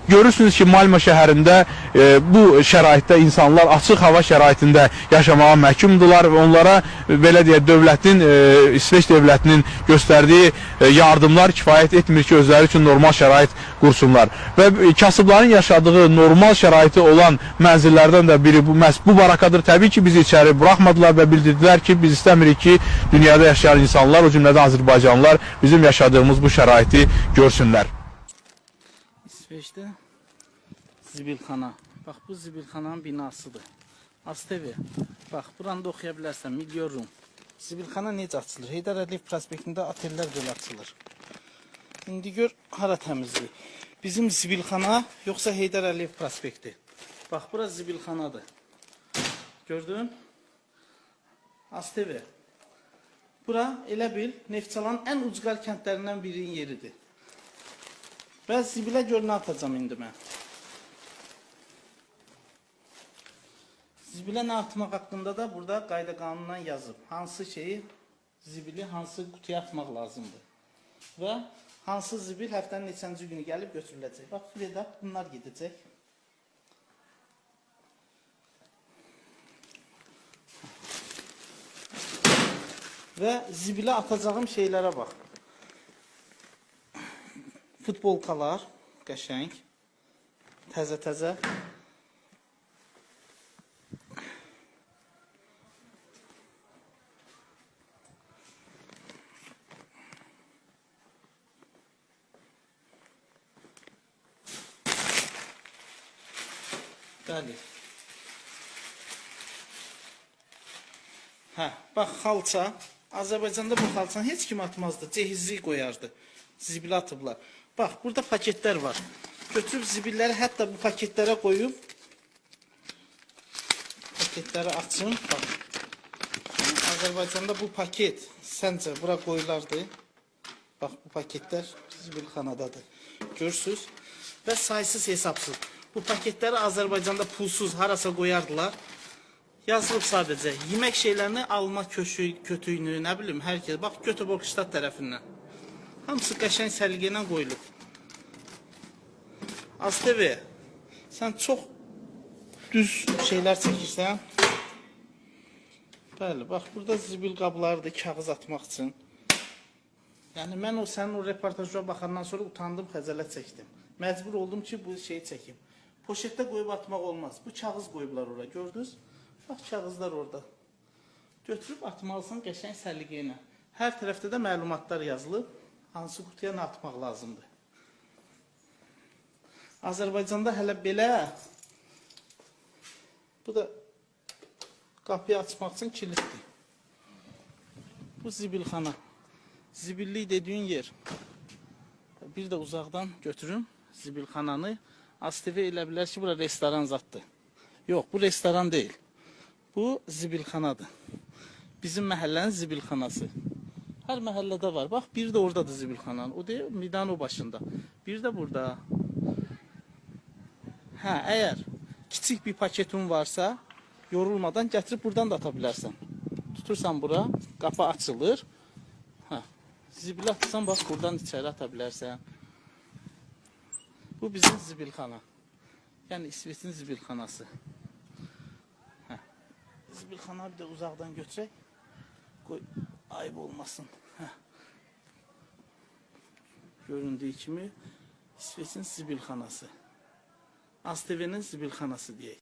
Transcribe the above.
Görürsünüz ki, Malmö şəhərində bu şəraitdə insanlar açıq hava şəraitində yaşamağa məhkumdular və onlara belə deyək, dövlətin, İsveç dövlətinin göstərdiyi yardımlar kifayət etmir ki, özləri üçün normal şərait qursunlar. Və kasıbların yaşadığı normal şəraiti olan mənzillərdən də biri bu məhz bu barakadır. Təbii ki, bizi içəri buraxmadılar və bildirdilər ki, biz istəmirik ki, dünyada yaşayan insanlar, o cümlədən Azərbaycanlılar bizim yaşadığımız bu şəraiti görsünlər. İsveçdə zibilxana. Bax bu zibilxananın binasıdır. ASTV. Bax buranı da oxuya bilərsən. Milyon. Zibilxana necə açılır? Heydər Əliyev prospektində otellər belə açılır. İndi gör hara təmizlik. Bizim zibilxana yoxsa Heydər Əliyev prospekti. Bax bura zibilxanadır. Gördün? ASTV. Bura elə bil Neftçalanın ən ucqar kəndlərindən birinin yeridir. Və zibilə gör nə atacağam indi mən. Zibilə nə atmaq haqqında da burada qayda qanunla yazıb. Hansı şeyi, zibili hansı qutuya atmaq lazımdır. Və hansı zibil həftənin neçənci günü gəlib götürüləcək. Bax, buraya da bunlar gedəcək. Və zibilə atacağım şeylərə bax. Futbolkalar qəşəng. Təzə-təzə. Bəli. Hə, bax xalça. Azərbaycanda bu xalçanı heç kim atmazdı. Cehizli qoyardı. Zibilə atıblar. Bax, burada paketlər var. Götürüb zibilləri hətta bu paketlərə qoyub paketləri açın. Bax. Azərbaycanda bu paket səncə bura qoyulardı. Bax bu paketlər zibilxanadadır. Görürsüz? Və saysız hesabsız. Bu paketləri Azərbaycanda pulsuz harasa qoyardılar. Yazılıb sadəcə yemək şeylərini alma köşü, kötüyünü, nə bilim, hər kəs. Bax Göteborg ştat tərəfindən. Hamısı qəşəng səliqə ilə qoyulub. AzTV, sən çox düz şeylər çəkirsən. Bəli, bax burada zibil qablarıdır kağız atmaq üçün. Yəni mən o sənin o reportaja baxandan sonra utandım, xəcalət çəkdim. Məcbur oldum ki, bu şeyi çəkim. Poşetdə qoyub atmaq olmaz. Bu kağız qoyublar ora, gördünüz? Bax kağızlar orada. Götürüb atmalısan qəşəng səliqə ilə. Hər tərəfdə də məlumatlar yazılıb, hansı qutuya nə atmaq lazımdır. Azərbaycanda hələ belə bu da qapıyı açmaq üçün kilitdir. Bu zibilxana. Zibillik dediyin yer. Bir də uzaqdan götürüm zibilxananı. ASTV elə bilər ki, bura restoran zaddır. Yox, bu restoran deyil. Bu zibilxanadır. Bizim məhəllənin zibilxanası. Hər məhəllədə var. Bax, biri də oradadır zibilxananın. O deyil, meydanın o başında. Bir də burada. Hə, əgər kiçik bir paketin varsa, yorulmadan gətirib buradan da ata bilərsən. Tutursan bura, qapı açılır. Hə. Zibil atsan bax buradan içəri ata bilərsən. Bu bizim zibilxana. Yəni İsveçin zibilxanası. Hə. Zibilxana bir də uzaqdan götürək. Qoy ayıb olmasın. Hə. Göründüyü kimi İsveçin zibilxanası. AzTV-nin zibilxanası deyək.